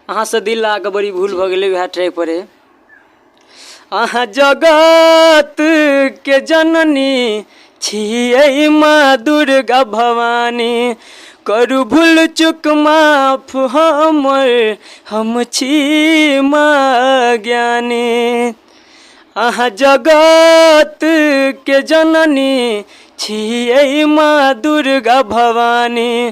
अहाँसँ दिल लगा कऽ बड़ी भूल भऽ गेलै वएह ट्रैक पर है। अहाँ जगत के जननी छियै माँ दुर्गा भवानी करू भूल चूक माफ हमर हम छी माँ ज्ञानी अहाँ जगत के जननी छियै माँ दुर्गा भवानी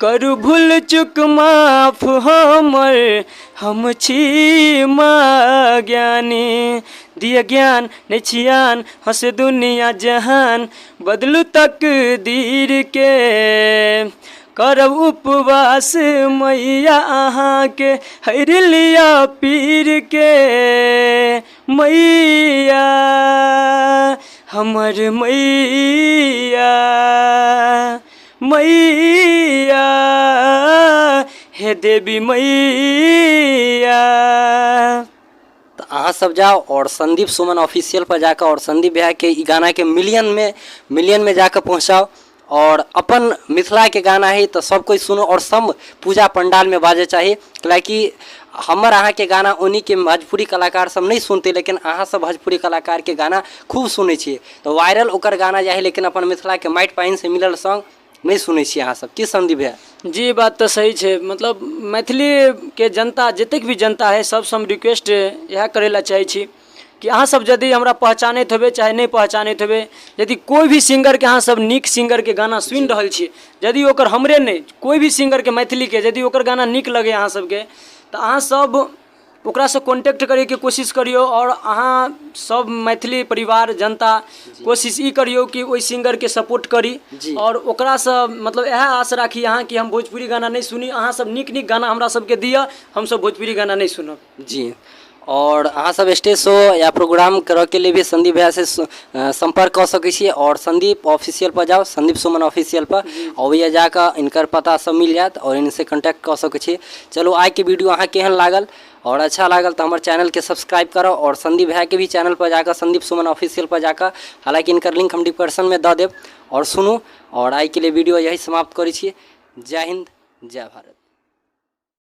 करू भूल चूक माफ हमर हम छी माँ ज्ञानी दिय ज्ञान नहि छियान हँस दुनिया जहान बदलू तकदीर के करब उपवास मैया अहाँके हरि लिअ पीर के मैया हमर मैया मैया हे देवी मैया। तऽ अहाँ सब जाउ आओर संदीप सुमन ऑफिशियल पर जाकऽ आओर संदीप भैयाके ई गानाके मिलियनमे जाकऽ पहुँचाउ आओर अपन मिथिलाके गाना हइ तऽ सब कोइ सुनू आओर सब पूजा पण्डालमे बाजऽ चाही। कैलाकि हमर अहाँके गाना ओनीके भोजपुरी कलाकार सब नहि सुनतै, लेकिन अहाँ सब भोजपुरी कलाकारके गाना खूब सुनै छियै तऽ वायरल ओकर गाना जाइ हइ, लेकिन अपन मिथिलाके माटि पानिसँ मिलल सॉन्ग नहि सुनै छियै अहाँ सब की संदीप भैया? जी बात तऽ सही छै। मतलब मैथिलीके जनता जतेक भी जनता हइ सबसँ हम रिक्वेस्ट इएह करै लए चाहै छी कि अहाँ सब यदि हमरा पहचानैत हेबै चाहे नहि पहचानैत हेबै, यदि कोइ भी सिंगरके अहाँ सब नीक सिंगरके गाना सुनि रहल छी, यदि ओकर हमरे नहि कोइ भी सिंगरके मैथिलीके यदि ओकर गाना नीक लगैए अहाँ सबके, तऽ अहाँ सब ओकरासँ कॉन्टेक्ट करैके कोशिश करियौ आओर अहाँ सब मैथिली परिवार जनता कोशिश ई करियौ कि ओहि सिंगरके सपोर्ट करी आओर ओकरासँ मतलब इएह आश राखी अहाँ कि हम भोजपुरी गाना नहि सुनी, अहाँ सब नीक नीक गाना हमरा सबके दिअ, हमसब भोजपुरी गाना नहि सुनब। जी, आओर अहाँ सब स्टेज शो या प्रोग्राम करऽके लिए भी संदीप भैया से सम्पर्क कऽ सकै छी आओर संदीप ऑफिशियल पर जाउ, संदीप सुमन ऑफिशियल पर, आओर ओहिया जाकऽ इनकर पता सब मिल जायत आओर इनसे कॉन्टैक्ट कऽ सकै छी। चलू आइके वीडियो अहाँ केहन लागल आओर अच्छा लागल तऽ हमर चैनलके सब्सक्राइब करब आओर संदीप भैयाके भी चैनल पर जाकऽ संदीप सुमन ऑफिशियल पर जाकऽ, हालाँकि इनकर लिंक हम डिस्क्रिप्शनमे दऽ देब, आओर सुनू। आओर आइके लिए वीडियो यही समाप्त करै छी। जय हिन्द, जय भारत।